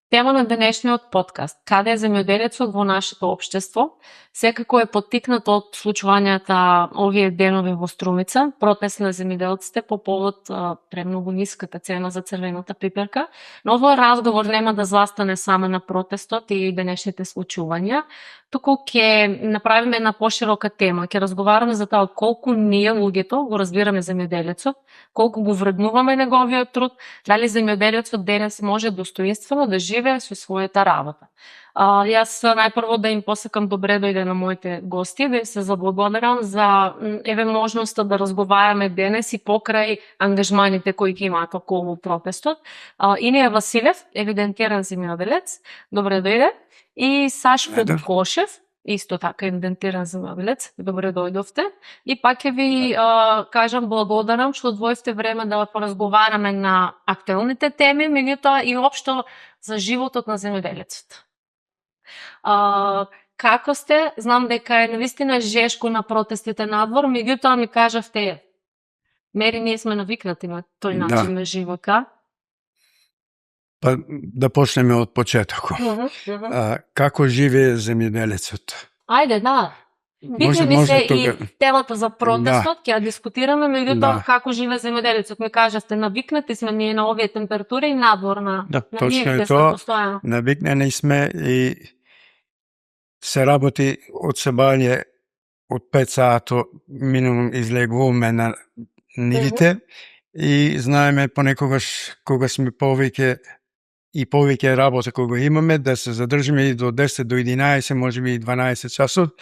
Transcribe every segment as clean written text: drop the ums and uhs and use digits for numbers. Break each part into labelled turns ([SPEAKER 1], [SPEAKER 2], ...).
[SPEAKER 1] Тема на денешниот подкаст. Каде е земјоделецот во нашето општество? Секако е поттикнат од случувањата овие денови во Струмица, протест на земјоделците по повод премногу ниската цена за црвената пиперка. Но овој разговор нема да застане само на протестот и денешните случувања, туку ќе направиме една поширока тема. Ќе разговараме за тоа колку ние луѓето го разбираме земјоделецот, колку го вреднуваме неговиот труд, дали земјоделецот денес може достоинствено да живее со својата работа. Јас најпрво да им посакам добре дојде на моите гости, да се заблагодарам за можноста да разговараме денес и покрај ангажманите кои ги имаат околу протестот. Инија Василев, евидентиран земјоделец, добре дојде. И Сашко Кошев, исто така евидентиран земјоделец, добре дојдовте. И пак ќе ви кажам благодарам што одвоивте време да поразговараме на актуелните теми, меѓутоа и општо за животот на земјоделецот. Како сте? Знам дека е навистина жешко на протестите надвор, меѓутоа ми кажавте, мери ние сме навикнати на тој начин на живот,
[SPEAKER 2] Па да почнеме од почетокот. Како живее земјоделецот?
[SPEAKER 1] Ајде, да. Битне ми се и темата за протестот, ќе ја дискутираме, меѓутоа како живее земјоделецот. Ми кажавте, навикнати сме ние на овие температури и надвор на
[SPEAKER 2] точно е тоа. Навикнени сме и се работи од сабање од 5 сато минимум излегуваме на нивите и знаеме понекогаш кога сме повеќе и повеќе работа кога имаме да се задржиме и до 10 до 11, можеби и 12 часот.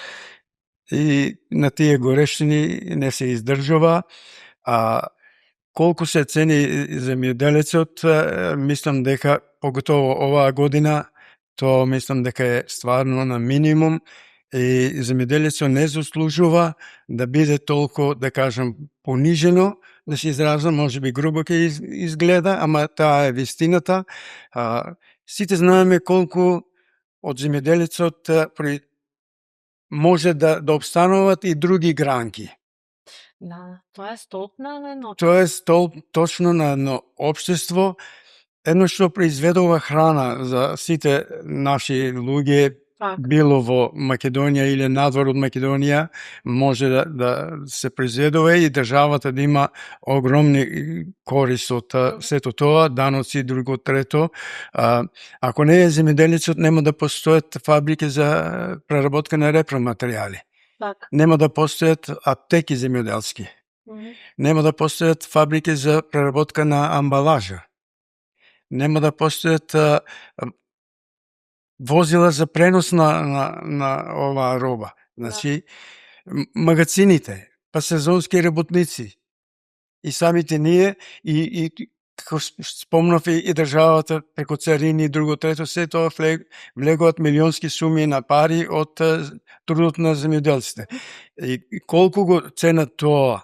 [SPEAKER 2] И на тие горештини не се издржува. Колку се цени земјоделецот, мислам дека поготово оваа година, тоа мислам дека е стварно на минимум и земјоделецот не заслужува да биде толку, да кажам, понижено, да се изразам, можеби грубо ќе изгледа, ама таа е вистината. Сите знаеме колку од земјоделецот може да обстануваат и други гранки.
[SPEAKER 1] Да, тоа е столб на едно.
[SPEAKER 2] Тоа е столб точно на едно општество, едно што произведува храна за сите наши луѓе, било во Македонија или надвор од Македонија, може да се произведува и државата да има огромни корист од сето тоа, даноци и друго трето. Ако не е земјоделецот, нема да постојат фабрики за преработка на репроматеријали. Нема да постојат аптеки земјоделски. Нема да постојат фабрики за преработка на амбалажа. Нема да постојат возила за пренос на оваа роба. Значи, магазините, па сезонски работници и самите ние и како спомнав и државата преку царини и друго трето, се тоа влегуваат милионски суми на пари од трудот на земјоделците. И колку го ценат тоа,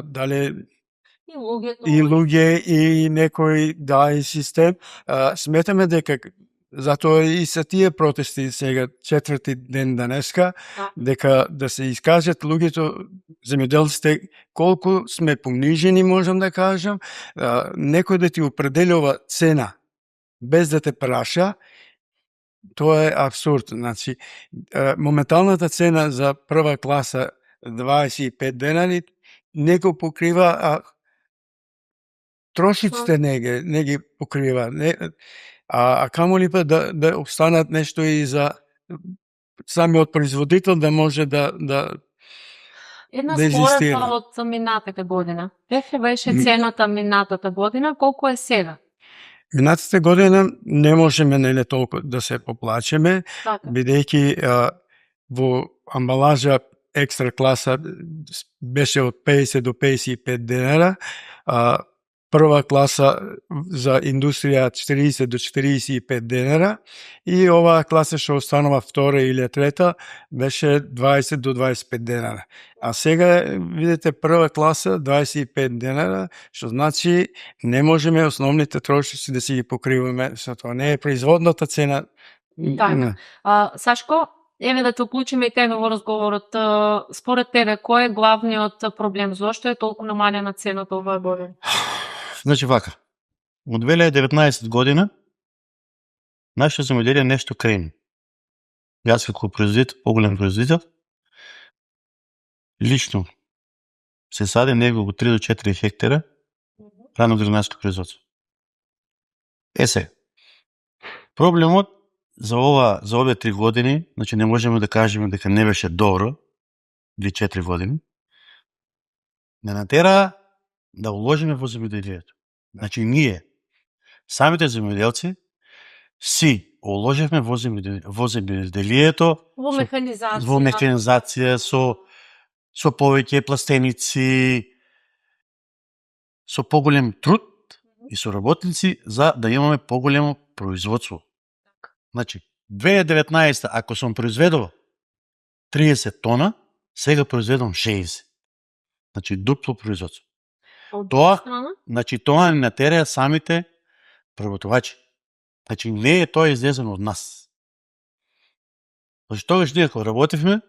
[SPEAKER 2] дали и луѓе и некој и систем, сметаме дека затоа и се тие протести сега четврти ден денеска, дека да се искажат луѓето, земјоделците, колку сме понижени, можам да кажам, некој да ти определува цена без да те праша, тоа е абсурд. Значи, моменталната цена за прва класа 25 денари не го покрива, трошиците не ги покрива. А камоли па да обстанат нешто и за самиот производител да може да
[SPEAKER 1] една споредба од минатата година. Каква беше цената минатата година, колку е сега?
[SPEAKER 2] Минатата година не можеме толку да се поплачеме, бидејќи во амбалажа екстра класа беше од 50 до 55 денара, прва класа за индустрија 40 до 45 денара и оваа класа што останува втора или трета беше 20 до 25 денара. А сега видите прва класа 25 денара, што значи не можеме основните трошици да си ги покриваме, со тоа не е производната цена.
[SPEAKER 1] Така. Сашко, еве да те уклучиме и тебе во разговорот. Според тебе, кој е главниот проблем? Зошто е толку намалена цената оваа година?
[SPEAKER 3] Значи вака, од 2019 година нашето земјоделие е нешто крајно. Јас како производител, поголем производител, лично се сади него од 3 до 4 хектара раноградинарско производство. Се, проблемот за овие 3 години, значи не можеме да кажеме дека не беше добро, 4 години, не натера да уложиме во земјоделието. Значи ние, самите земјоделци, си уложивме во земјоделието,
[SPEAKER 1] Во механизација.
[SPEAKER 3] во механизација, со повеќе пластеници, со поголем труд и со работници за да имаме поголемо производство. Значи, 2019 ако сум произведувал 30 тона, сега произведувам 60. Значи дупло производство. Тоа не натераа самите преработувачи. Значи не е тоа излезено од нас. Значи тогаш ние кога работевме,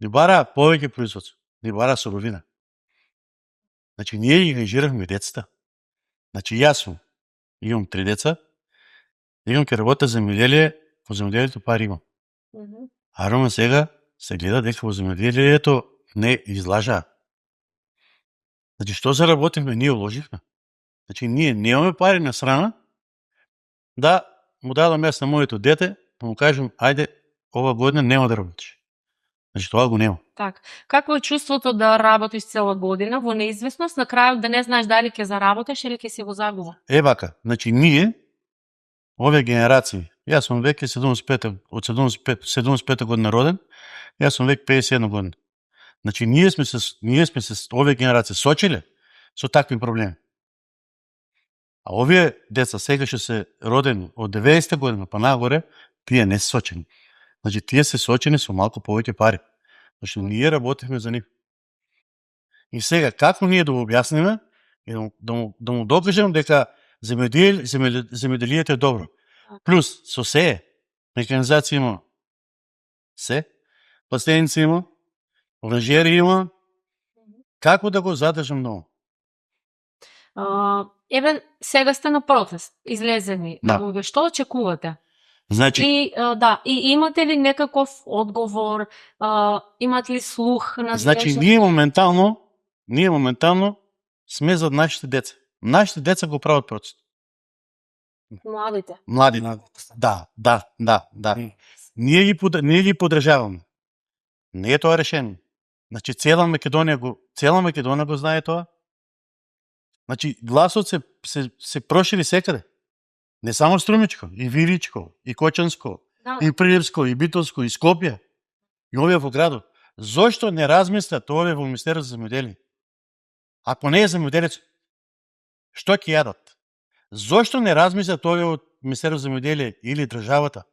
[SPEAKER 3] ни бараа повеќе производство, ни бараа суровина. Значи ние ги ангажиравме децата. Значи јас имам 3 деца, имам ке работа земјоделие, во земјоделието пари имам. А Рома сега се гледа дека во земјоделието не излажаа. Значи што заработивме, ние уложивме. Значи ние немаме пари на страна да му дадам јас на моето дете, да му кажем, ајде, ова година нема да работиш. Значи тоа го нема.
[SPEAKER 1] Така. Какво е чувството да работиш цела година во неизвестност, на крајот да не знаеш дали ќе заработиш или ќе си го загуба?
[SPEAKER 3] Вака, значи ние, овие генерации, јас сум веќе 75 година роден, јас сум веќе 51 година. Значи ние сме се овие генерации сочиле со такви проблеми. А овие деца сега што се родени од 90 година па нагоре, тие не се сочени. Значи тие се сочени со малку повеќе пари. Зашто ние работихме за нив. И сега како ние да го објасниме и да му докажеме дека земјоделието е добро. Плюс со се механизација има, се пластеници има, оранжери има. Како да го задржам ново?
[SPEAKER 1] Еве, сега сте на протест, излезени.
[SPEAKER 3] Да.
[SPEAKER 1] Што очекувате?
[SPEAKER 3] Значи,
[SPEAKER 1] и имате ли некаков одговор? Имат ли слух на
[SPEAKER 3] значи ние моментално сме за нашите деца. Нашите деца го прават протест. Младите. Да. Ние ги поддржаваме. Не е тоа решение. Значи цела Македонија го знае тоа. Значи гласот се прошири секаде. Не само Струмичко, и Виличко, и Кочанско, и Прилепско, и Битолско, и Скопје, и овие во градот. Зошто не размислат овие во Министерството за земјоделие? Ако не е земјоделец, што ќе јадат? Зошто не размислат овие од Министерството за земјоделие или државата?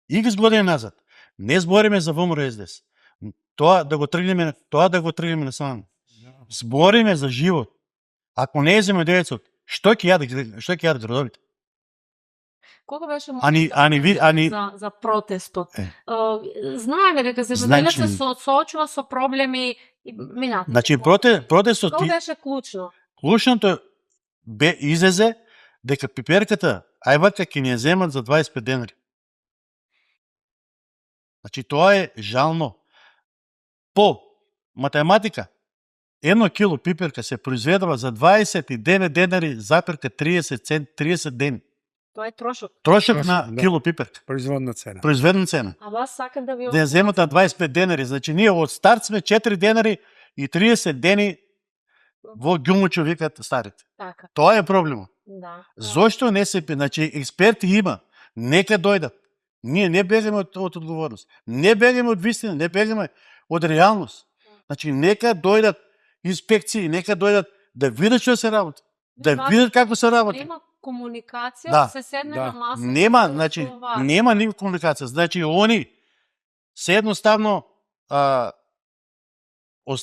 [SPEAKER 3] Икс години назад не збориме за ВМРО СДС. Тоа да го тргнеме на страна. Збориме за живот. Ако не е земјоделецот, што ќе јадат градовите?
[SPEAKER 1] Кога беше за протестот? Знаеме дека земјоделецот се соочува со проблеми и минати.
[SPEAKER 3] Значи протестот
[SPEAKER 1] Тоа беше клучно.
[SPEAKER 3] Клучното излезе дека пиперката ајвака ќе ни ја земат за 25 денари. Значи тоа е жално. По математика 1 кило пиперка се произведува за 29 денари, запирка 30 дени.
[SPEAKER 1] Тоа е трошок.
[SPEAKER 3] Трошок на кило пиперка.
[SPEAKER 2] Производна цена.
[SPEAKER 1] А вас сакам да ви
[SPEAKER 3] да ја земат на 25 денари. Значи ние од старт сме 4 денари и 30 дени во ѓумучо викат старите.
[SPEAKER 1] Така.
[SPEAKER 3] Тоа е проблемот.
[SPEAKER 1] Да.
[SPEAKER 3] Зошто не се, значи експерти има, нека дојдат. Ние не бегаме од одговорност. Не бегаме од вистина, не бегаме од реалност. Значи нека дојдат инспекции, нека дојдат да видат што се работи. Да видат како се работи.
[SPEAKER 1] Нема комуникација, се седне на маса.
[SPEAKER 3] Нема, значи нема никаква комуникација. Значи они се едноставно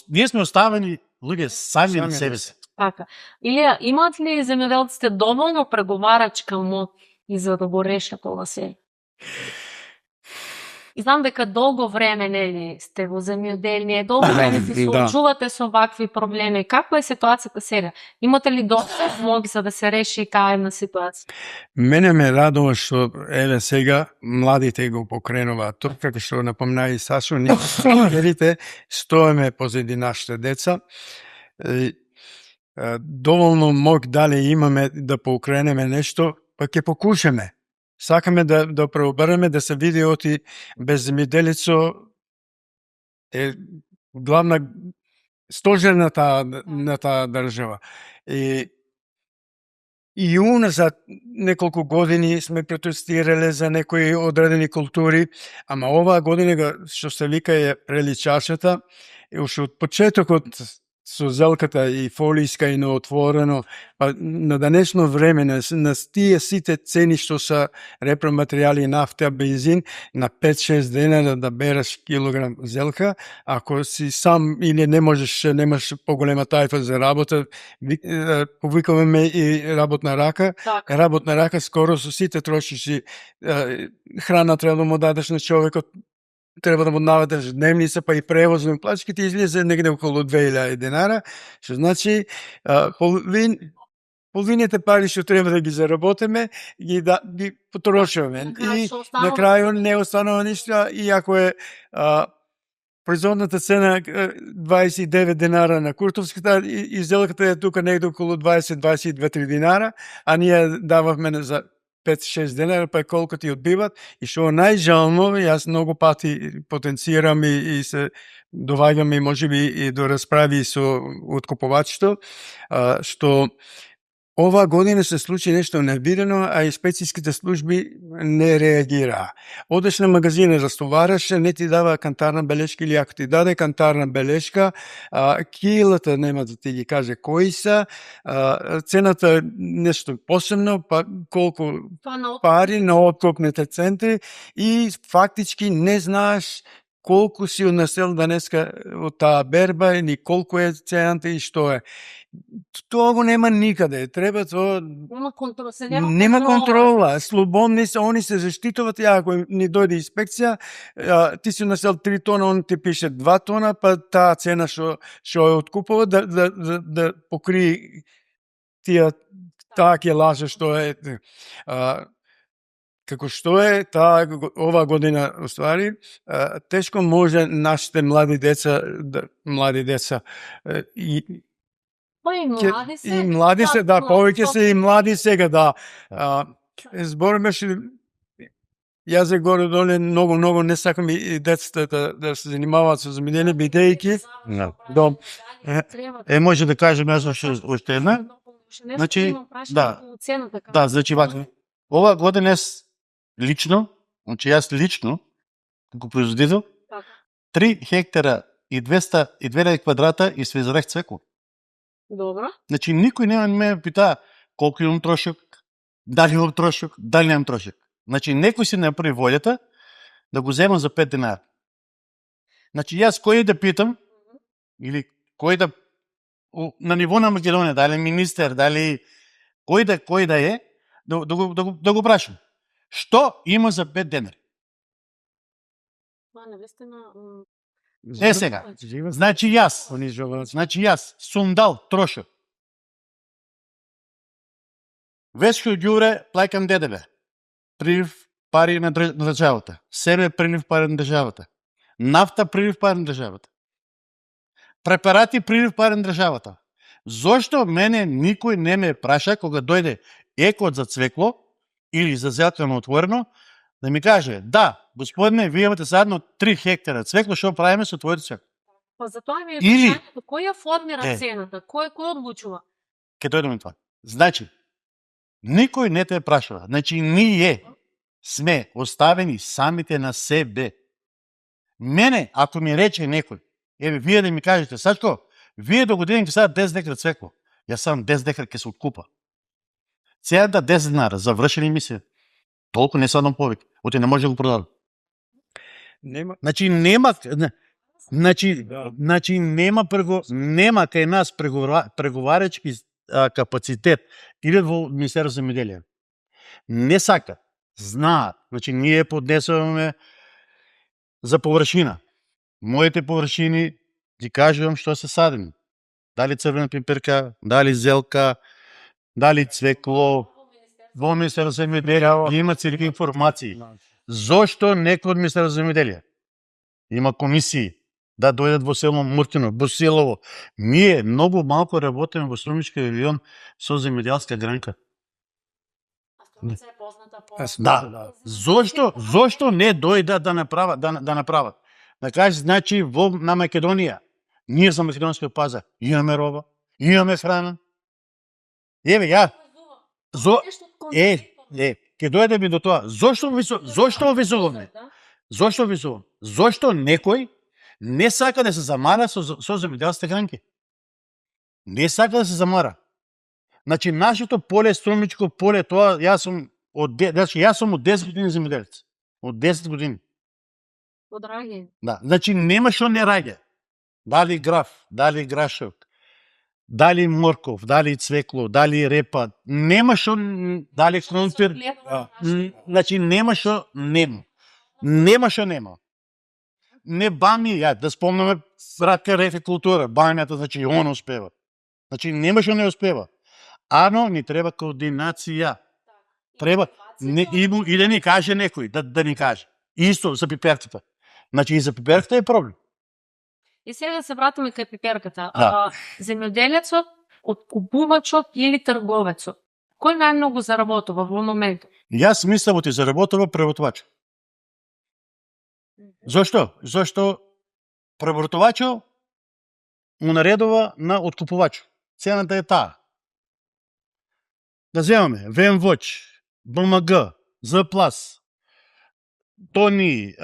[SPEAKER 3] ние сме оставени луѓе сами на себе си.
[SPEAKER 1] Така. Илија, имаат ли земјоделците доволно преговарачка моќ и за да го решат ова се? Знам дека долго време нели сте во земјоделие, долго време се
[SPEAKER 2] Да.
[SPEAKER 1] соочувате со вакви проблеми. Каква е ситуацијата сега? Имате ли доста за да се реши кај една ситуација?
[SPEAKER 2] Мене ме радува што еве сега младите го покренуваат тоа, како што напомна и Сашо, ние родителите стоеме позади нашите деца. Доволно мог дали имаме да покренеме нешто, па ќе покушаме. Сакаме да преобрнеме, да се види оти без земјоделицо е главна стожер на таа држава. И уназад неколку години сме протестирале за некои одредени култури, ама оваа година што се вика е преличашата, и уште од почетокот со зелката и фолијска и неотворено, па на денешно време на тие сите цени што са репроматеријали, нафта, бензин, на 5-6 дена да береш килограм зелка, ако си сам или немаш поголема тајфа за работа, повикуваме и работна рака.
[SPEAKER 1] Така.
[SPEAKER 2] Работна рака скоро со сите трошици храна треба да му дадеш на човекот, треба да му наведеш дневница, па и превозни плачки ти излезе негде околу 2000 денара, што значи половините пари што треба да ги заработиме, ги потрошуваме. И на крајот не останува ништо, иако е производната цена 29 денара на куртовската и зелката е тука негде околу 20-22 динара, а ние дававме за 5-6 денара, па колку ти одбиват. И што најжално, јас многу пати потенцирам и се доваѓам и можеби и до расправи со откупувачето, што ова година се случи нешто невидено, а инспекцијските служби не реагираа. Одеш на магазина, растовараш, не ти дава кантарна белешка, или ако ти даде кантарна белешка, килата нема да ти ги каже кои са, цената нешто посебно, па колку пари на откупните центри и фактички не знаеш колку си однесел денеска од таа берба, или колку е цената и што е. Тоа го нема никаде. Треба тоа... Нема контрола. Слободни се, они се заштитуват. Ако ни дојде инспекција, ти си унесел 3 тона, он ти пише 2 тона, па таа цена што ја откупува да покри таа ќе лаже што е. Како што е ова година, уствари, тешко може нашите млади деца и млади се, да, повеќе се и млади сега, да. Зборимеше, јас за горе-доле многу не сакам и децата да се занимаваат со земјоделие, бидејќи
[SPEAKER 3] може да кажем јас уште една. Значи, значи вака. Ова година лично, значи јас лично, како производител, 3 хектара и 200 квадрата и свезрех цвекло.
[SPEAKER 1] Добро.
[SPEAKER 3] Значи, никој нема ме пита колку имам трошок, дали имам трошок, дали немам трошок. Значи, некој си направи волјата да го земам за 5 динара. Значи, јас кој да питам, или кој да, на ниво на Македонија, дали министер, дали кој да е, да го прашам. Што има за 5 денари? Сега. Значи јас сум дал трошок. Вешко ѓуре плаќам ДДВ. Прилив пари на државата. Себе прилив пари на државата. Нафта прилив пари на државата. Препарати прилив пари на државата. Зошто мене никој не ме праша кога дојде екот за цвекло или за зелка на отворено, да ми каже, да, господине, вие имате садно 3 хектара цвекло, што правиме со твоето цвекло?
[SPEAKER 1] Па затоа ми е прашањето, кој ја формира цената, кој одлучува?
[SPEAKER 3] Ке дојдеме тоа. Значи, никој не те прашува. Значи, ние сме оставени самите на себе. Мене, ако ми рече некој, еве, вие да ми кажете, Сачко, вие до година ќе садат 10 декара цвекло. Јас сам 10 декара ќе се откупа. Цената 10 денара, завршени ми се. Толку не садам повеќе. Оти не може да го продадам. Значи нема кај нас преговарачки капацитет или во Министерство за земјоделие. Не сака. Знаат. Значи ние поднесуваме за површина. Моите површини ти кажувам што се садим. Дали црвена пиперка, дали зелка, дали цвекло. Во Министерство за земјоделие има цели информации. Зошто некој од Министерство за земјоделие има комисии да дојдат во село Муртино, Босилово. Ние многу малку работиме во Струмички регион со земјоделска гранка.
[SPEAKER 1] Струмица е позната по...
[SPEAKER 3] Да. Зошто не дојдат да направат? Да кажеш, значи на Македонија, ние за македонскиот пазар имаме роба, имаме храна. Еве ја. Ќе дојде ми до тоа. Зошто визуваме? Зошто некој не сака да се замара со земјоделските гранки? Не сака да се замара. Значи, нашето поле, Струмичко поле, тоа, јас сум од 10 години земјоделец. Од 10 години.
[SPEAKER 1] Од раѓање.
[SPEAKER 3] Да, значи нема што не раѓа. Дали граф, дали грашок, дали морков, дали цвекло, дали репа, нема што, дали кромпир. Значи нема што нема. Нема што нема. Не бами, да спомнаме Ратка рефе култура, бањата, значи он успева. Значи нема што не успева. Ано ни треба координација. Треба и да ни каже некој, да ни каже. Исто за пиперката. Значи и за пиперката е проблем.
[SPEAKER 1] И сега да се вратиме кај пиперката.
[SPEAKER 3] Да.
[SPEAKER 1] Земјоделецот, откупувачот или трговецот, кој најмногу заработува во моментот?
[SPEAKER 3] Јас мислам оти заработува преработувач. Зошто? Зошто преработувачот му наредува на откупувач. Цената е таа. Да земаме ВМВОЧ, БМГ, Зплас, Тони,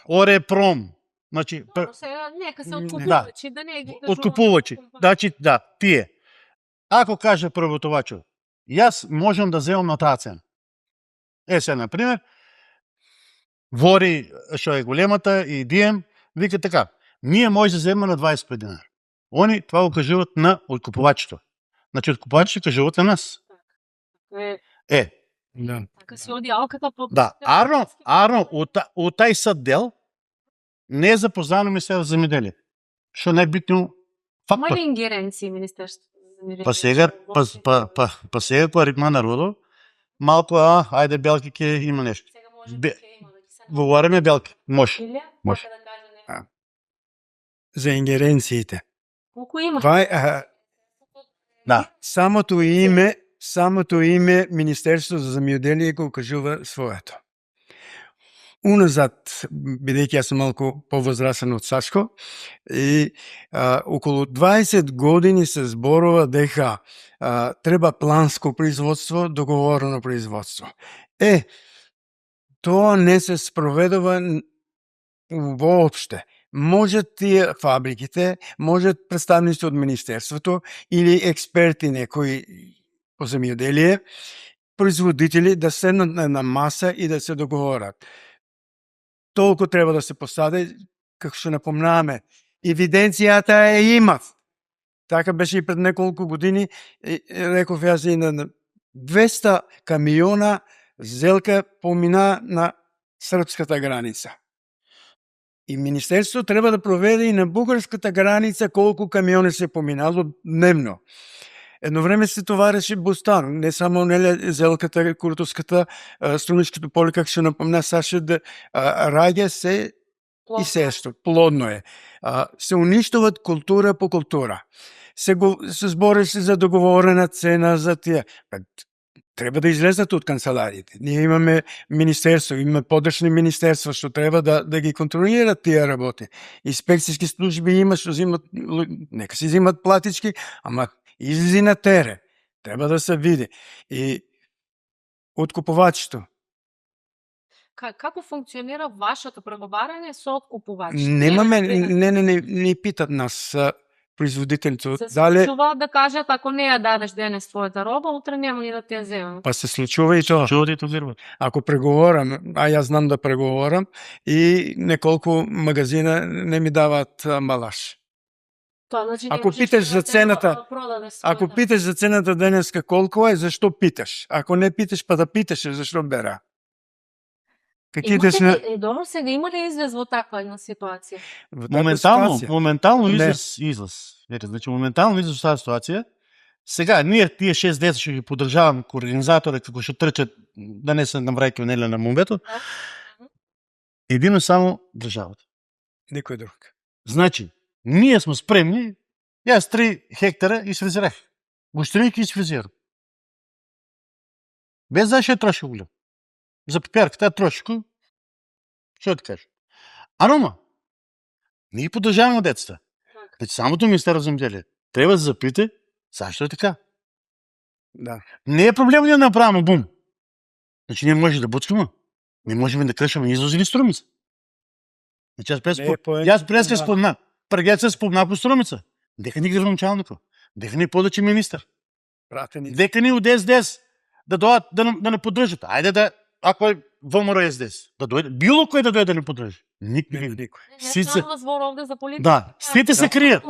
[SPEAKER 3] Орепром, значи
[SPEAKER 1] Сега нека се откупувачи, да не ги кажуваме.
[SPEAKER 3] откупувачи. Значи да, тие. Ако каже преработувачот, јас можам да земам на таа цена. Сега на пример, Вори, што е големата, и Дием, вика така, ние може да земаме на 25 динар. Они това го кажуват на откупувачето. Значи откупувачите кажуват на нас.
[SPEAKER 2] Да.
[SPEAKER 1] Така се оди алката по...
[SPEAKER 3] Да, Арно, од тај сад дел не е запознано Министерство за земјоделие. Што најбитно фактор.
[SPEAKER 1] Има ли ингеренции Министерството за земјоделие?
[SPEAKER 3] Па сега која ритма народо, малку, ајде белки ќе има нешто.
[SPEAKER 1] Сега може да има.
[SPEAKER 3] Говориме белки, може.
[SPEAKER 1] Може.
[SPEAKER 2] За ингеренциите.
[SPEAKER 1] Колку има?
[SPEAKER 2] Това е
[SPEAKER 3] Да.
[SPEAKER 2] самото име Министерство за земјоделие го кажува своето. Уназад, бидејќи јас сум малку повозрасен од Сашко, и околу 20 години се зборува дека треба планско производство, договорено производство. Тоа не се спроведува воопште. Можат тие фабриките, можат представници од Министерството или експерти некои по земјоделие, производители да седнат на маса и да се договорат. Толку треба да се посади, како што напомнаваме. Евиденцијата е имат. Така беше и пред неколку години, реков јас и на 200 камиона зелка помина на српската граница. И Министерство треба да проведе и на бугарската граница колку камиони се поминало дневно. Едно време се товареше бустан, не само зелката, куртовската, Струмичкото поле, како што напомна Саша, да раѓа се и сешто, плодно е. Се уништуват култура по култура. Се збореше за договорена цена за тие. Треба да излезат од канцелариите. Ние имаме министерство, имаме подршни министерства што треба да ги контролират тие работи. Инспекцијски служби има што земат, нека си земат платички, ама излези на терен. Треба да се види. И откупувачето.
[SPEAKER 1] Како функционира вашето преговарање со откупувачите?
[SPEAKER 2] Немаме, не питат нас производителите.
[SPEAKER 1] Се случува да кажат, ако не ја дадеш денес својата роба, утре нема ни да ти ја земам.
[SPEAKER 2] Па се случува и тоа. Ако преговорам, јас знам да преговорам, и неколку магазина не ми даваат амбалаж.
[SPEAKER 1] Тоа значи
[SPEAKER 2] Ако питаш за цената, ако питаш за цената денеска колку е, зашто питаш? Ако не питаш, па да питаш, зашто бера? Каките сме
[SPEAKER 1] Добро, сега има ли излез во таква една ситуација?
[SPEAKER 2] во таква
[SPEAKER 3] Моментално,
[SPEAKER 2] ситуација?
[SPEAKER 3] моментално
[SPEAKER 2] Не.
[SPEAKER 3] излез. Ете, значи моментално излез во таа ситуација. Сега ние тие 6 деца што ги поддржавам ко организатори како што трчат да не се навраќаат нели на момбето. Едино само државата.
[SPEAKER 2] Никој друг.
[SPEAKER 3] Значи, ние сме спремни, јас 3 хектара изфрезирах. Гуштеник изфрезирам. Без да ќе троши голем. За пепјарката трошко. Што ти кажеш? Арома. Ние поддржаваме децата. Значи, самото Министерство за земјоделие треба да запита зашто е така.
[SPEAKER 2] Да.
[SPEAKER 3] Не е проблем да направиме бум. Значи, ние може да буцкаме. Не можеме да кршаме излоз или струмица. Значи, јас преска спомнав. Прегет се спомнав по струмица. Дека ни градоначалнико. Дека ни подочи министар.
[SPEAKER 2] Пратени.
[SPEAKER 3] Дека ни од СДС да дојдат да не поддржат. Ајде да, ако е ВМРО СДС, да дојде, било кој да дојде да не поддржи. Никој.
[SPEAKER 2] Никој.
[SPEAKER 1] Не
[SPEAKER 3] Сите-
[SPEAKER 1] станува збор овде за политика.
[SPEAKER 3] Да, сите се кријат.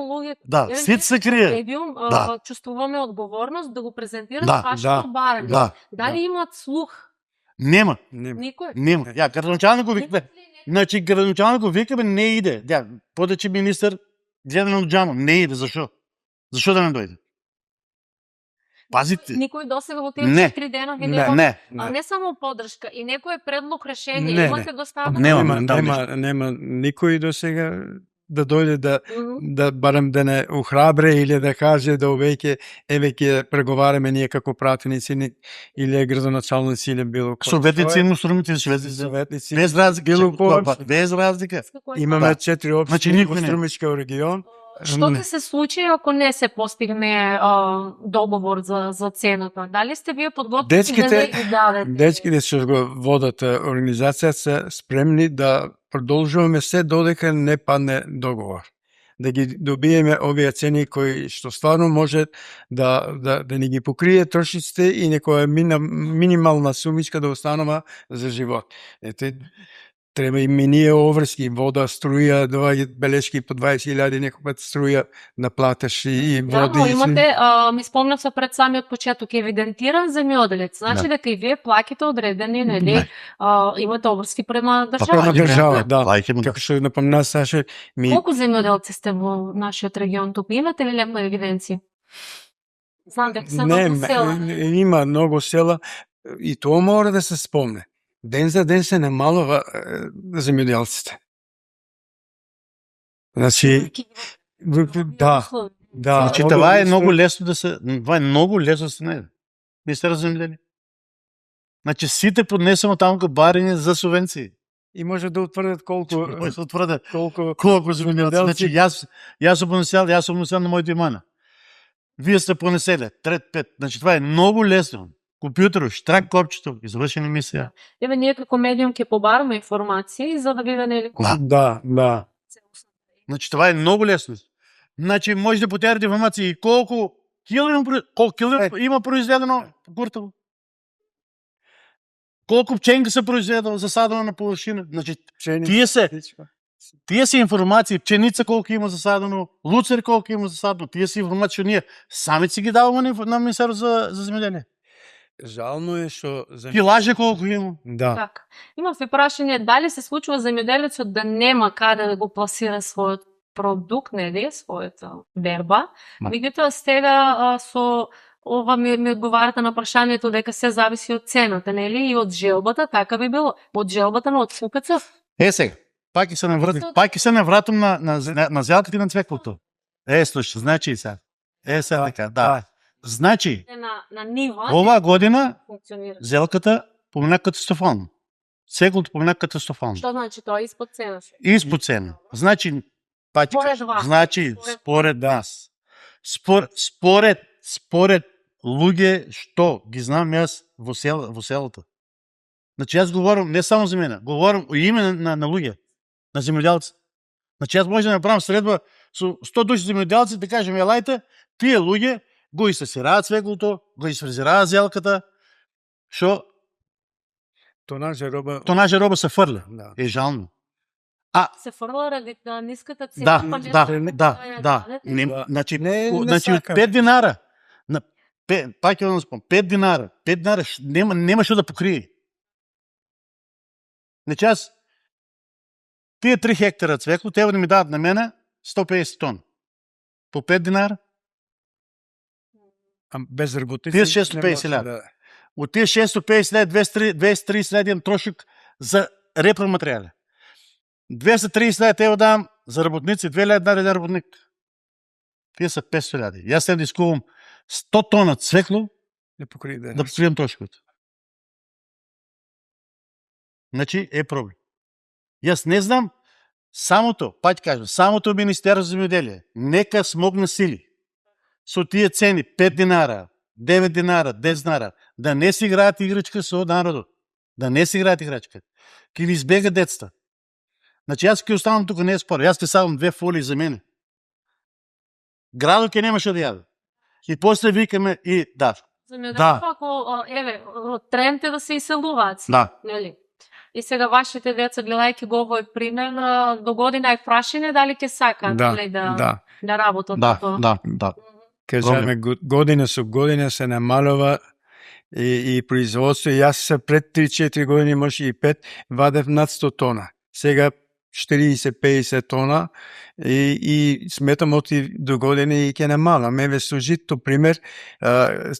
[SPEAKER 3] Да, сите се кријат.
[SPEAKER 1] Медиум,
[SPEAKER 3] Да.
[SPEAKER 1] чувствуваме одговорност да го презентират
[SPEAKER 3] Да,
[SPEAKER 1] вашето барање.
[SPEAKER 3] Да,
[SPEAKER 1] Дали имаат слух?
[SPEAKER 3] нема,
[SPEAKER 2] Нема.
[SPEAKER 1] Никој?
[SPEAKER 3] нема. Ја, градоначалник го викаме. Значи, градоначалник го викаме, не иде. Ја, подече министер, гледа на джамо, не иде. Зашо? Зашо да не дојде? Пазите.
[SPEAKER 1] Никој досега во тие
[SPEAKER 3] Не.
[SPEAKER 1] 4 дена ги
[SPEAKER 2] Не,
[SPEAKER 1] нема.
[SPEAKER 3] Не.
[SPEAKER 1] А не само поддршка, и некој предлог решение.
[SPEAKER 2] Не,
[SPEAKER 1] Имате доставено?
[SPEAKER 3] Нема.
[SPEAKER 2] Нема никој до сега да дојде да
[SPEAKER 1] Мгм.
[SPEAKER 2] барем да не ухрабре или да каже да овеќе еве ќе преговараме ние како пратеници или градоначалници или било кој.
[SPEAKER 3] Советници му струмите советници.
[SPEAKER 2] Советници.
[SPEAKER 3] Без разлика.
[SPEAKER 2] Било кој.
[SPEAKER 3] Без разлика.
[SPEAKER 1] С какој-
[SPEAKER 2] Имаме
[SPEAKER 3] Да.
[SPEAKER 2] 4 општини
[SPEAKER 3] Значи,
[SPEAKER 2] во
[SPEAKER 3] никој не.
[SPEAKER 2] Струмичкиот регион.
[SPEAKER 1] Што
[SPEAKER 2] Не.
[SPEAKER 1] ќе се случи ако не се постигне договор за цената? Дали сте вие подготвени да не ги дадете?
[SPEAKER 2] Дечките што го водат организација се спремни да продолжуваме се додека не падне договор. Да ги добиеме овие цени кои што стварно може да ни ги покрие трошиците и некоја минимална сумичка да останува за живот. Ете, треба и ние оврски, вода, струја, доаѓаат белешки по 20.000 некој пат струја да платиш и
[SPEAKER 1] Да,
[SPEAKER 2] вода
[SPEAKER 1] но
[SPEAKER 2] и
[SPEAKER 1] имате, ми спомнав се пред самиот почеток, евидентиран земјоделец. Значи дека и вие плаќате одредени, нели,
[SPEAKER 3] Не.
[SPEAKER 1] имате обврски према
[SPEAKER 2] према
[SPEAKER 1] држава.
[SPEAKER 2] држава, да.
[SPEAKER 3] Лајке му.
[SPEAKER 2] Како што напомна Саше, ми
[SPEAKER 1] Колку земјоделци сте во нашиот регион тук? Имате ли лепна евиденција? Знам дека се
[SPEAKER 2] не,
[SPEAKER 1] многу села.
[SPEAKER 2] има многу села и тоа мора да се спомне. Ден за ден се намалува земјоделците. Значи, да, да.
[SPEAKER 3] Значи,
[SPEAKER 2] овде
[SPEAKER 3] това е
[SPEAKER 2] исто-
[SPEAKER 3] многу лесно да се, това е многу лесно да се најде. Министер за земјоделие. Значи, сите поднесемо таму кај барање за субвенции.
[SPEAKER 2] И може да утврдат колку
[SPEAKER 3] Може да утврдат
[SPEAKER 2] колку
[SPEAKER 3] колку земјоделци.
[SPEAKER 2] земјоделци.
[SPEAKER 3] Значи, јас сум понесел на моите имана. Вие сте понеселе, трет, пет. Значи, това е многу лесно. Компјутерот, штрак копчето, извршена мисија.
[SPEAKER 1] Еве ние како медиум ќе побараме информации за да биде нели
[SPEAKER 2] Да, да.
[SPEAKER 3] Значи, това е многу лесно. Значи, може да потерате информации и колку кило има произведено по Куртово. Колку пченка се произведено, засадено на површина. Значи, тие се информации, пченица колку има засадено, луцер колку има засадено, тие се информации што ние сами си ги даваме на Министерство за земјоделие.
[SPEAKER 2] Жално е што
[SPEAKER 3] Килаже колку има.
[SPEAKER 2] Да.
[SPEAKER 1] Така. Имав и прашање дали се случува земјоделецот да нема каде да го пласира својот продукт, нели, својата берба. Меѓутоа сега со ова ми одговарате на прашањето дека се зависи од цената, нели, и од желбата, така би било. Од желбата на СУКЦ.
[SPEAKER 3] Сега, пак ќе се навратам на зелката и на цвеклото. Слушай, значи сега. Сега така, да. Значи,
[SPEAKER 1] На нива
[SPEAKER 3] оваа година
[SPEAKER 1] функционира.
[SPEAKER 3] зелката помина катастрофално. Цвеклото помина катастрофално.
[SPEAKER 1] Што значи тоа испод цена?
[SPEAKER 3] Испод цена. Значи,
[SPEAKER 1] Според вас.
[SPEAKER 3] значи, според нас. Според луѓе што ги знам јас во селото. Значи, јас говорам не само за мене, говорам о име на луѓе, на земјоделци. Значи, јас може да направам средба со 100 души земјоделци, да кажем, елајте, тие луѓе го исесираат цвеклото, го изфрезираат зелката, што
[SPEAKER 2] Тонажа
[SPEAKER 3] роба се фрля.
[SPEAKER 2] Да.
[SPEAKER 3] Е жално.
[SPEAKER 1] Се фрла ради ниската цена.
[SPEAKER 3] Да. Значи,
[SPEAKER 2] Не
[SPEAKER 3] значи од
[SPEAKER 2] сакам.
[SPEAKER 3] 5 динара, пак ќе да спомнам, 5 динара, нема што да покрие. Значи аз тие 3 хектара цвекло треба да ми дадат на мене 150 тона. По 5 динара.
[SPEAKER 2] А без работници.
[SPEAKER 3] Тие 650 лева.
[SPEAKER 2] Да.
[SPEAKER 3] От тие 650 лева, 230 лева имам трошок за репроматериали. 230 лева треба да дам за работници, 2 лева даде работник. Тие са 500 лева. Јас сега да искувам 100 тона цвекло
[SPEAKER 2] Не покри
[SPEAKER 3] да покрием трошкот. Значи е проблем. Јас не знам самото, пак кажам, самото Министерство за земјоделие нека смогна сили со тие цени 5 динара, 9 динара, 10 динара, да не си играат играчка со народот. Да не си играат играчка. Ке ви избега децата. Значи јас ке останам тука, не е спор. Јас ке садам 2 фолии за мене. Градот ке немаше да јаде. И после викаме и да.
[SPEAKER 1] Земјоделство, ако тренд е да се иселуваат.
[SPEAKER 3] Да.
[SPEAKER 1] Нели? И сега вашите деца, гледајќи го овој пример, до година е прашање дали ќе сакаат да работат
[SPEAKER 3] Да,
[SPEAKER 1] тоа.
[SPEAKER 3] да.
[SPEAKER 2] Кажаме, година со година се намалува и производство. Јас се пред 3-4 години, може и 5, вадев над 100 тона. Сега 40-50 тона и сметам оти до година и ќе намалам. Еве со жито, пример,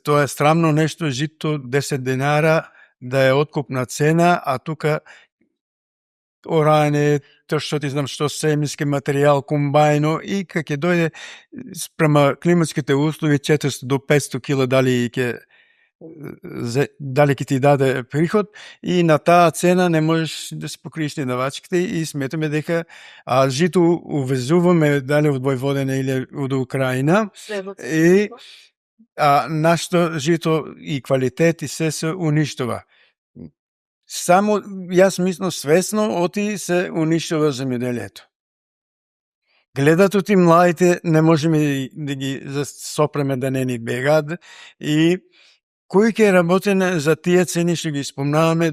[SPEAKER 2] тоа е странно нешто, жито 10 динара да е откупна цена, а тука орање, тоа што ти знам што семенски материјал, комбајно и кога ќе дојде спрема климатските услови 400 до 500 кила дали ќе ти даде приход и на таа цена не можеш да се покриеш ни давачките и сметаме дека жито увезуваме дали од Војводина или од Украина и нашето жито и квалитет и се уништува. Само, јас мислам, свесно оти се уништува земјоделието. Гледат оти младите, не можеме да ги сопреме да не ни бегаат и кој ќе работи за тие цени што ги спомнаваме,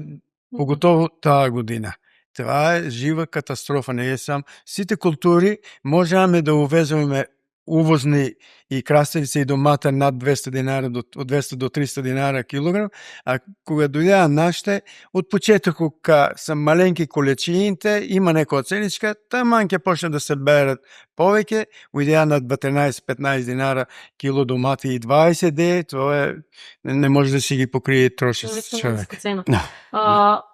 [SPEAKER 2] поготово таа година. Това е жива катастрофа, не е сам. Сите култури можеме да увезуваме увозни и краставици и домата над 200 динара, од 200 до 300 динара килограм, а кога дојдеа нашите, од почетокот са маленки количините, има некоја ценичка, таман ќе почне да се берат повеќе, уидеа над 14-15 динара кило домати и 20 де, тоа не може да си ги покрие трошици човек.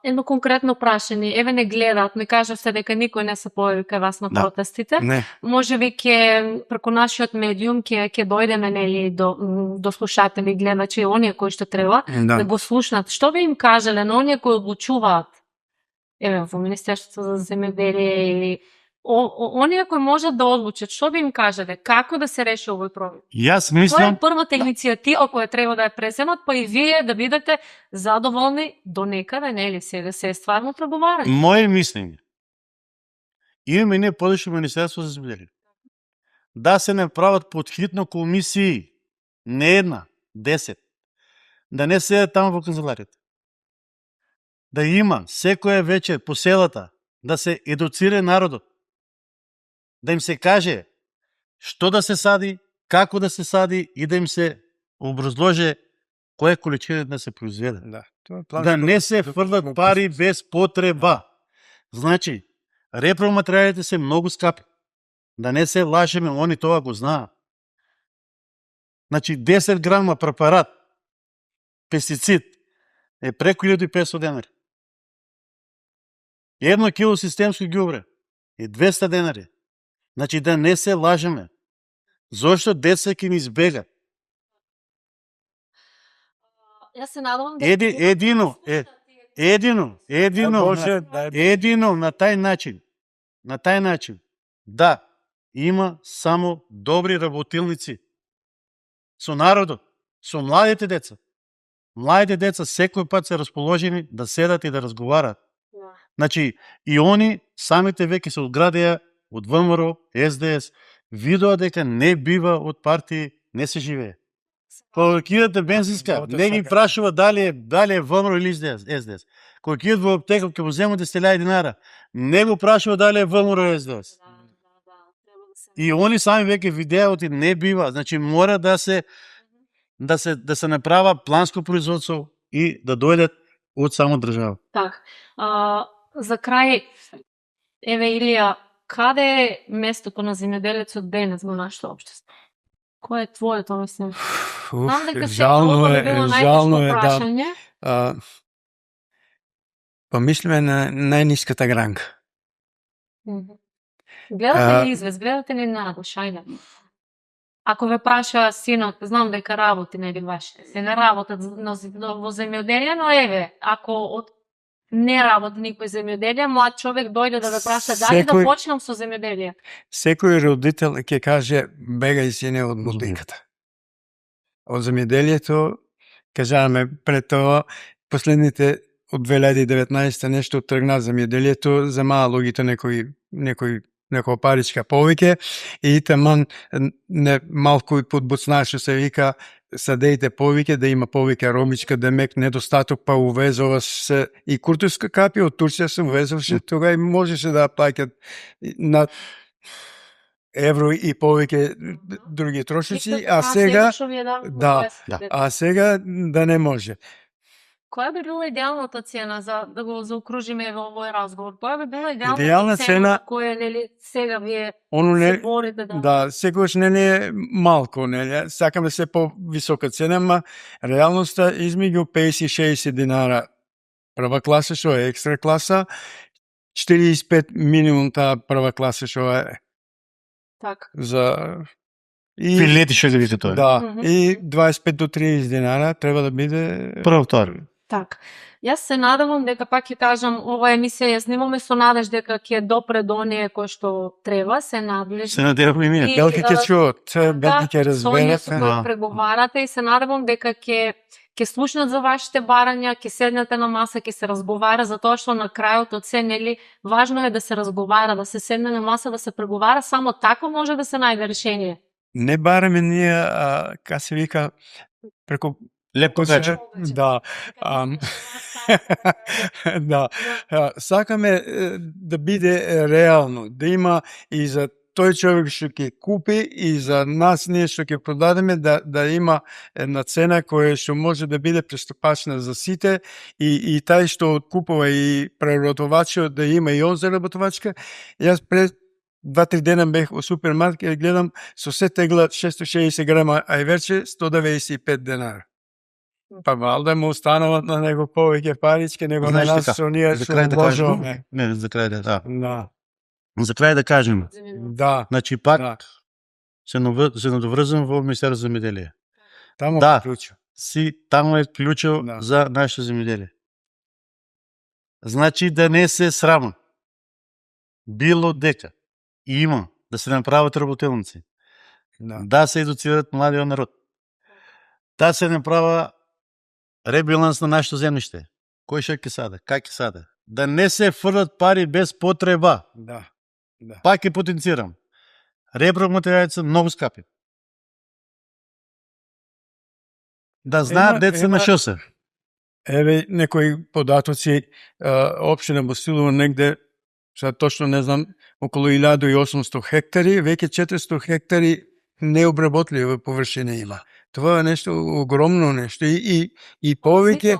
[SPEAKER 1] Едно конкретно прашање, еве не гледаат, ми кажавте дека никој не се појави кај вас на протестите.
[SPEAKER 2] Не.
[SPEAKER 1] Можеби ќе преку нашиот медиум ќе дојдеме нели до слушатели, гледачи, оние кои што треба да го слушнат. Што би им кажале на оние кои одлучуваат? Еве во Министерството за земјоделие или оние кои можат да одлучат, што би им кажале? Како да се реши овој проблем?
[SPEAKER 3] Јас мислам...
[SPEAKER 1] Која е првата иницијатива која треба да ја преземат, па и вие да бидете задоволни до некаде, нели се да се стварно преговарање?
[SPEAKER 3] Моје мислење. Имаме ние подошли Министерство за земјоделие. Да се направат подхитно комисии, не една, 10. Да не седат таму во канцеларијата. Да има секоја вечер по селата да се едуцира народот. Да им се каже што да се сади, како да се сади и да им се образложе која количина да се произведе. Да не се фрлат пари без потреба. Значи, репроматеријалите се многу скапи. Да не се лажеме, они тоа го знаат. Значи, 10 грама препарат, пестицид, е преку 1500 денари. 1 кило системско ѓубре е 200 денари. Значи, да не се лажеме. Зошто деца ќе ни избегат?
[SPEAKER 1] Јас се надевам
[SPEAKER 3] едино на тај начин, да, има само добри работилници со народот, со младите деца. Младите деца секој пат се расположени да седат и да разговарат. Значи, и они самите веќе се одградија од ВМРО, СДС, видоа дека не бива од партии, не се живее. Кога кидате бензинска, не ги прашува дали е ВМРО или СДС. Кога кидат во аптека, ќе му земат 10.000 динара, не го прашува дали е ВМРО или СДС. И они сами веќе видеа не бива, значи мора да се направа планско производство и да дојдат од само држава.
[SPEAKER 1] Так. За крај, еве Илија, каде е местото на земјоделецот денес во нашето општество? Кој е твоето, мислам? Знам дека
[SPEAKER 2] жално
[SPEAKER 1] ова
[SPEAKER 2] е,
[SPEAKER 1] би било
[SPEAKER 2] жално
[SPEAKER 1] најтешко
[SPEAKER 2] е, да.
[SPEAKER 1] прашање.
[SPEAKER 2] Помислиме на најниската гранка.
[SPEAKER 1] Гледате ли извест, гледате ли надуш, ајде. Ако ве праша синот, знам дека работи, нели вашите, се не работат во земјоделие, но еве, ако од не работи никој земјоделие, млад човек дојде да ве праша дали да почнам со земјоделие.
[SPEAKER 2] Секој родител ќе каже бегај сине од мудликата. Од земјоделието, кажаваме пред тоа, последните од 2019 нешто тргна земјоделието, зема луѓето некоја паричка повеќе и таман не малку и подбуцна што се вика садејте повеќе, да има повеќе ромичка, демек недостаток, па увезува се и куртуска капи од Турција се увезуваше, тога и можеше да плаќат на евро и повеќе други трошици, а сега а сега да не може.
[SPEAKER 1] Која би била идеалната цена за да го заокружиме во овој разговор? Која би била
[SPEAKER 2] Идеална
[SPEAKER 1] идеалната цена
[SPEAKER 2] цена,
[SPEAKER 1] која нели сега вие
[SPEAKER 2] оно
[SPEAKER 1] се
[SPEAKER 2] не,
[SPEAKER 1] борите да?
[SPEAKER 2] да, секогаш не е малку, нели? Сакаме се по-висока цена, ма реалноста измеѓу 50-60 динара прва класа, што е екстра класа, 45 минимум таа прва класа, што е
[SPEAKER 1] Така.
[SPEAKER 2] за и
[SPEAKER 3] Филети што видите тоа.
[SPEAKER 2] да, и 25 до 30 динара треба да биде
[SPEAKER 3] Прво втор.
[SPEAKER 1] Така. Јас се надевам дека, пак ќе кажам, ова емисија ја снимаме со надеж дека ќе допре до оние кои што треба, се надлежни.
[SPEAKER 3] Се надевам и ние.
[SPEAKER 2] Белки ќе чуат, белки ќе
[SPEAKER 1] Со оние
[SPEAKER 2] разберат.
[SPEAKER 1] со кои преговарате и се надевам дека ќе слушнат за вашите барања, ќе седнете на маса, ќе се разговара, затоа што на крајот од се, нели, важно е да се разговара, да се седне на маса, да се преговара, само така може да се најде решение.
[SPEAKER 2] Не бараме ние, ка се вика, преку
[SPEAKER 3] Лепо вече.
[SPEAKER 2] да, да, сакаме да биде реално, да има и за тој човек што ќе купи и за нас ние што ќе продадеме да има една цена која што може да биде пристапачна за сите и тај што откупува и преработувачот да има и он заработувачка. Јас пред 2-3 дена бех во супермаркет и гледам со се тегла 660 грама ајверче 195 денара. Па валда му остануват на него повеќе парички него на нас со ние
[SPEAKER 3] за
[SPEAKER 2] што
[SPEAKER 3] крај да кажем.
[SPEAKER 2] вложуваме.
[SPEAKER 3] Не, за крај да.
[SPEAKER 2] Да.
[SPEAKER 3] За крај да кажем.
[SPEAKER 2] Да.
[SPEAKER 3] Значи пак
[SPEAKER 2] Да.
[SPEAKER 3] се надоврзам во Министерство за земјоделие.
[SPEAKER 2] Таму
[SPEAKER 3] Да.
[SPEAKER 2] клучо.
[SPEAKER 3] Таму е клучо
[SPEAKER 2] Да.
[SPEAKER 3] за нашето земјоделие. Значи да не се срама. Било дека има да се направат работилници, да се едуцират младиот народ, да се направа ребаланс на нашето земјиште. Кој што ќе саде, как ќе саде. Да не се фрлат пари без потреба.
[SPEAKER 2] Да. Да.
[SPEAKER 3] Пак ќе потенцирам. Репроматеријалите се многу скапи. Да знаат деца на што се.
[SPEAKER 2] Еве некои податоци, општина Босилово негде, сега точно не знам, околу 1800 хектари, веќе 400 хектари необработливи површина има. Това е нешто огромно нешто и повеќе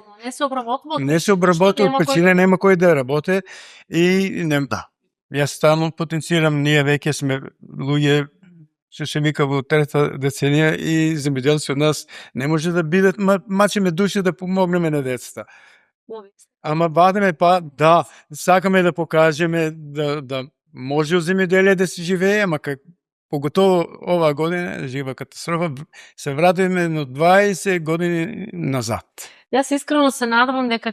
[SPEAKER 2] не се обработува, причина нема кој да работи и не
[SPEAKER 3] Да.
[SPEAKER 2] Јас стално потенцирам, ние веќе сме луѓе што се вика во трета деценија и земјоделци од нас не може да бидат, мачиме души да помогнеме на децата. Ама вадеме да, сакаме да покажеме да може од земјоделие да се живее, ама поготово оваа година жива катастрофа, се вратиме на 20 години назад.
[SPEAKER 1] Јас искрено се надевам дека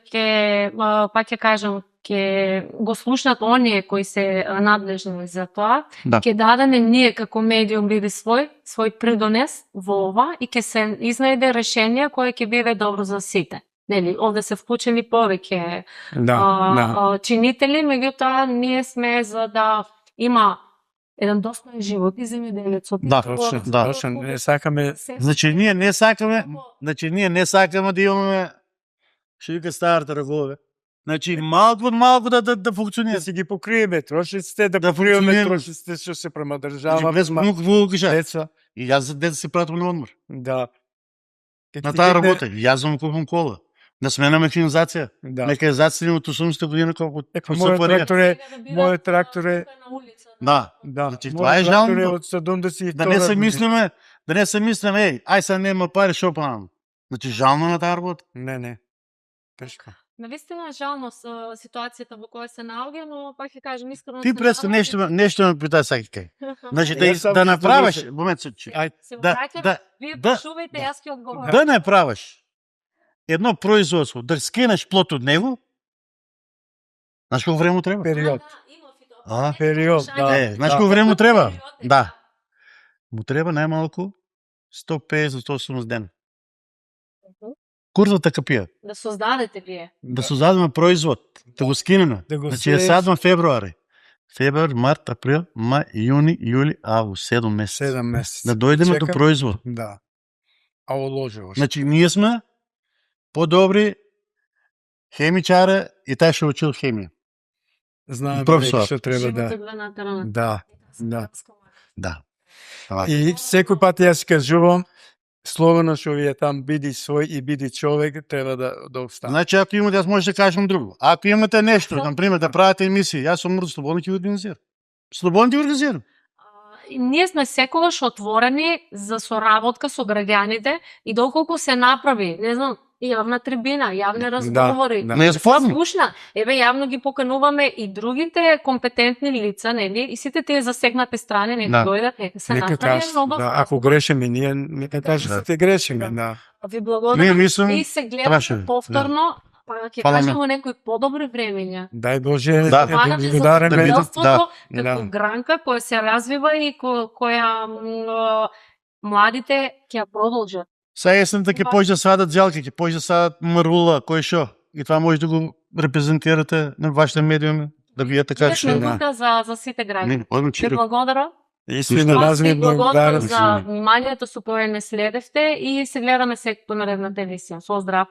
[SPEAKER 1] пак ќе кажам, ќе го слушнат оние кои се надлежни за тоа, ќе дадеме ние како медиум биде свој придонес во ова и ќе се изнајде решение кое ќе биде добро за сите. Нели, овде се вклучени повеќе чинители, меѓутоа ние сме за да има еден достоен живот и земјоделецот.
[SPEAKER 3] Да,
[SPEAKER 2] точно. Не сакаме.
[SPEAKER 3] Значи ние не сакаме да имаме што вика старата рагове. Значи малку да функционира.
[SPEAKER 2] Да си ги покриеме трошиците, да покриеме трошиците што се према држава.
[SPEAKER 3] Без многу
[SPEAKER 2] деца.
[SPEAKER 3] И јас за деца се пратам на одмор.
[SPEAKER 2] Да.
[SPEAKER 3] На таа работа. Јас купам кола. Да сменаме механизација.
[SPEAKER 2] Да.
[SPEAKER 3] Механизација од 80-та година како
[SPEAKER 2] Мојот трактор е
[SPEAKER 3] Да.
[SPEAKER 2] да.
[SPEAKER 3] Значи,
[SPEAKER 2] мојот
[SPEAKER 3] това е
[SPEAKER 2] трактор
[SPEAKER 3] жално.
[SPEAKER 2] од 72
[SPEAKER 3] Да не се мислиме, еј, ај сега нема пари, шо правам? Значи жално на таа работа.
[SPEAKER 2] Не. Тешко.
[SPEAKER 1] Навистина е жално ситуацијата во која се наоѓа, но пак ќе кажам искрено.
[SPEAKER 3] Ти преска нешто ме пита сега кај. Значи да направиш, момент се
[SPEAKER 2] Ај,
[SPEAKER 1] Се
[SPEAKER 3] да,
[SPEAKER 1] враќам,
[SPEAKER 3] да,
[SPEAKER 1] вие
[SPEAKER 3] да,
[SPEAKER 1] прашувајте, јас ќе одговорам.
[SPEAKER 3] да не правиш едно производство, да скинеш плот од него, знаеш колко време му треба?
[SPEAKER 2] период.
[SPEAKER 3] А,
[SPEAKER 2] период, да.
[SPEAKER 3] Знаеш колко време му треба? Да. Му треба најмалку 150-180 дена. Куртата капија.
[SPEAKER 1] Да создадете вие.
[SPEAKER 3] Да создадеме производ, да го скинеме.
[SPEAKER 2] Да го
[SPEAKER 3] Значи ја садам февруари. Февруар, март, април, мај, јуни, јули, август, 7 месеци.
[SPEAKER 2] 7 месеци.
[SPEAKER 3] Да дојдеме до
[SPEAKER 2] Чекам.
[SPEAKER 3] производ.
[SPEAKER 2] Да. А уложуваш.
[SPEAKER 3] Значи ние сме подобри хемичари и тај што учил хемија.
[SPEAKER 2] Знаеме
[SPEAKER 3] професор.
[SPEAKER 2] што треба да.
[SPEAKER 1] Животот на теренот.
[SPEAKER 2] Да. Да.
[SPEAKER 3] Да.
[SPEAKER 2] И секој пат јас кажувам, слободно што вие там биди свој и биди човек, треба да остане.
[SPEAKER 3] Значи ако имате, јас може да кажам друго. Ако имате нешто, например да правите емисии, јас сум слободно ќе организирам. Слободно ќе организирам.
[SPEAKER 1] Ние сме секогаш отворени за соработка со граѓаните и доколку се направи, не знам, јавна трибина, јавни разговори,
[SPEAKER 2] да.
[SPEAKER 3] Не е спорно.
[SPEAKER 1] слушна, еве јавно ги покануваме и другите компетентни лица, нели, и сите тие засегнати страни нека
[SPEAKER 3] Да.
[SPEAKER 1] дојдат, нека се
[SPEAKER 2] Нека
[SPEAKER 1] направи
[SPEAKER 2] кажат,
[SPEAKER 1] много.
[SPEAKER 2] да, ако грешиме, ние нека кажат
[SPEAKER 3] Да.
[SPEAKER 2] сте грешиме, да.
[SPEAKER 1] Ви
[SPEAKER 3] Ние
[SPEAKER 1] благодарам
[SPEAKER 3] мислам,
[SPEAKER 1] и се
[SPEAKER 3] требаше,
[SPEAKER 1] гледаме повторно, па ќе
[SPEAKER 3] Фала
[SPEAKER 1] кажеме некои подобри времења.
[SPEAKER 2] Дај Боже,
[SPEAKER 3] Да.
[SPEAKER 2] да
[SPEAKER 1] Помагате
[SPEAKER 2] ви
[SPEAKER 1] за
[SPEAKER 2] удареме.
[SPEAKER 3] да
[SPEAKER 1] земјоделството
[SPEAKER 2] Да.
[SPEAKER 1] како
[SPEAKER 2] Да.
[SPEAKER 1] гранка која се развива и која младите ќе ја продолжат.
[SPEAKER 3] сега есента ќе појде да садат зелки, ќе појде да садат марула, кој шо. И това може да го репрезентирате на вашите медиуми, да вие така
[SPEAKER 1] Ние сме
[SPEAKER 3] што...
[SPEAKER 1] тука за сите граѓани.
[SPEAKER 3] Не, одма
[SPEAKER 1] Ви благодарам.
[SPEAKER 2] Истина,
[SPEAKER 1] Аз
[SPEAKER 2] аз
[SPEAKER 1] ви
[SPEAKER 2] ви
[SPEAKER 1] благодарам
[SPEAKER 2] благодарам.
[SPEAKER 1] за вниманието со кое не следевте и се гледаме секој наредната емисија. Со здрав!